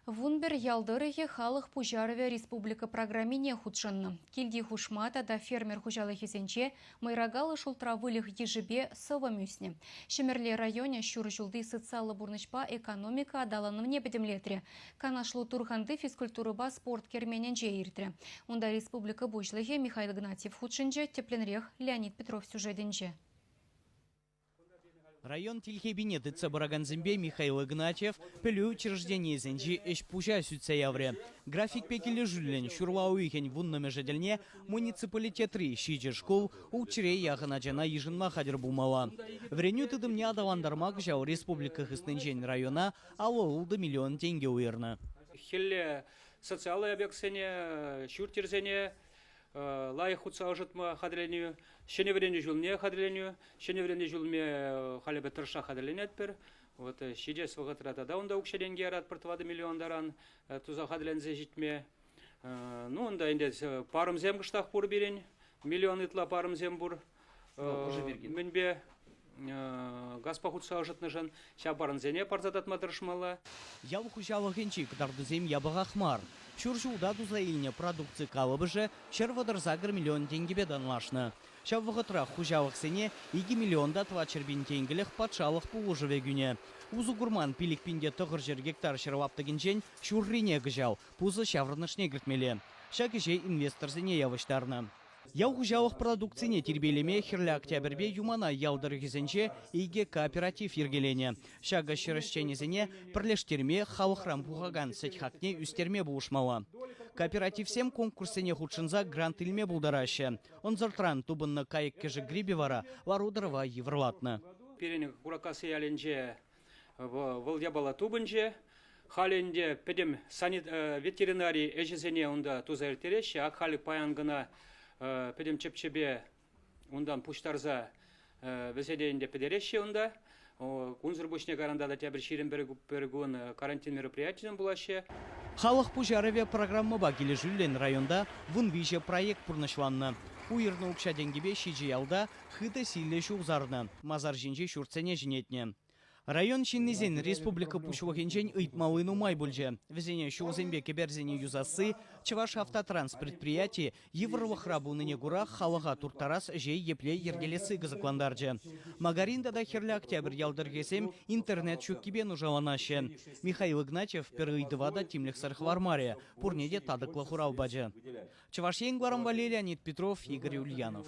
11 ял тӑрӑхӗ халӑх пуҫарӑвӗ республика программине хутшӑннӑ. Килти хушма тата фермер хуҫалӑхӗсенче мӑйракаллӑ шултра выльӑх йышӗпе сӑвӑм ӳснӗ. Ҫӗмӗрле районӗ ҫур ҫулти социаллӑ пурнӑҫпа экономика аталанӑвне пӗтӗмлетрӗ. Канашлу Турханти физкультурӑпа спорт керменӗнче иртрӗ. Унта республика Пуҫлӑхӗ Михаил Игнатьев хутшӑнчӗ, тӗплӗнрех Леонид Петров сюжетӗнче. Район тилхепине тытса пыракансемпе Михаил Игнатьев пӗлӳ учрежденийӗсенчи ӗҫ-пуҫа сӳтсе яврӗ. Графикпе килӗшӳллӗн ҫурла уйӑхӗн вуннӑмӗшӗ тӗлне муниципалитетри ҫичӗ шкул ултҫӗре яхӑн ачана йышӑнма хатӗр пулмалла. Вӗренӳ тытӑмне аталантарма кӑҫал республика хыснинчен района 56 миллион тенкӗ уйӑрнӑ. Хӗлле социаллӑ объектсене, ҫурт-йӗрсене лайӑх хутса ӑшӑтма хатӗрленӳ, ҫӗнӗ вӗренӳ ҫулне хатӗрленӳ, ҫӗнӗ вӗренӳ ҫулне халӗ тӑрӑшса хатӗрленетпӗр. Вот ҫитес вӑхӑтра тата унта укҫа-тенкӗ яратпӑр 4 миллион таран туса хатӗрленсе ҫитме. Ну, унта ӗнтӗ парӑмсем кӑштах пур пирӗн, миллион ытла парӑмсем пур. Мӗнпе газпа хутса ӑшӑтнӑшӑн ҫав парӑмсене парса татма тӑрӑшмалла. Ял хуҫалӑхӗнчи кӑтартусем япӑхах мар. Ҫур ҫулта туса илнӗ продукци калӑпӑшӗ 138 миллион тенкӗпе танлашнӑ. Ҫав вӑхӑтрах хуҫалӑхсене 2 миллион та 400 пин тенкӗлӗх патшалӑх пулӑшӑвӗ кӳнӗ. Усӑ курман 5900 гектар ҫӗр лаптӑкӗнчен ҫуррине кӑҫал пусӑ ҫаврӑнӑшне кӗртмелле. Ҫак ӗҫе инвесторсене явӑҫтарнӑ. Ял хуҫалӑх продукцине тирпейлеме Хӗрлӗ Октябрьпе Юманай ял тӑрӑхӗсенче икӗ кооператив йӗркеленӗ. Ҫакӑ ҫӗр ӗҫченӗсене пӗрлештерме, халӑхран пухакан сӗт хакне ӳстерме пулӑшмалла. Кооперативсем конкурссене хутшӑнса грант илме пултараҫҫӗ. Ӑнсӑртран тупӑннӑ кайӑк-кӗшӗк грипӗ вара лару-тӑрӑва йывӑрлатнӑ. Пирӗн Кураккасси ялӗнче вӑл япала тупӑнчӗ. Халӗ ӗнтӗ пӗтӗм ветеринари ӗҫӗсене унта туса ирттереҫҫӗ. Ак халӗ паян кӑна пӗтӗм чӗп-чӗпе унтан пуҫтарса вӗсене ӗнтӗ пӗтереҫҫӗ унта. Кунсӑр пуҫне кайран тата тепӗр 21 кун карантин мероприятийӗсем пулаҫҫӗ. Халӑх пуҫарӑвӗ программӑпа килӗшӳллӗн районта 13 проект пурнӑҫланнӑ. Уйӑрнӑ укҫа-тенкӗпе ҫичӗ ялта хытӑ сийлӗ ҫул сарнӑ, масар ҫинчи ҫуртсене ҫӗнетнӗ. Район ҫыннисен республика Пуҫлӑхӗнчен ыйтмалли нумай пулчӗ. Вӗсене ҫулсемпе кӗперсене юсасси, Чӑвашавтотранс предприяти йывӑрлӑхра пулнине кура халӑха турттарас ӗҫе епле йӗркелесси кӑсӑклантарчӗ. Магарин тата Хӗрлӗ Октябрь ял тӑрӑхӗсем интернет ҫуккипе нушаланаҫҫӗ. Михаил Игнатьев пӗр ыйтӑва та тимлӗхсӗр хӑвармарӗ, пурне те татӑклӑ хурав пачӗ. Чӑваш Ен кӑларӑмпа Леонид Петров, Игорь Ульянов.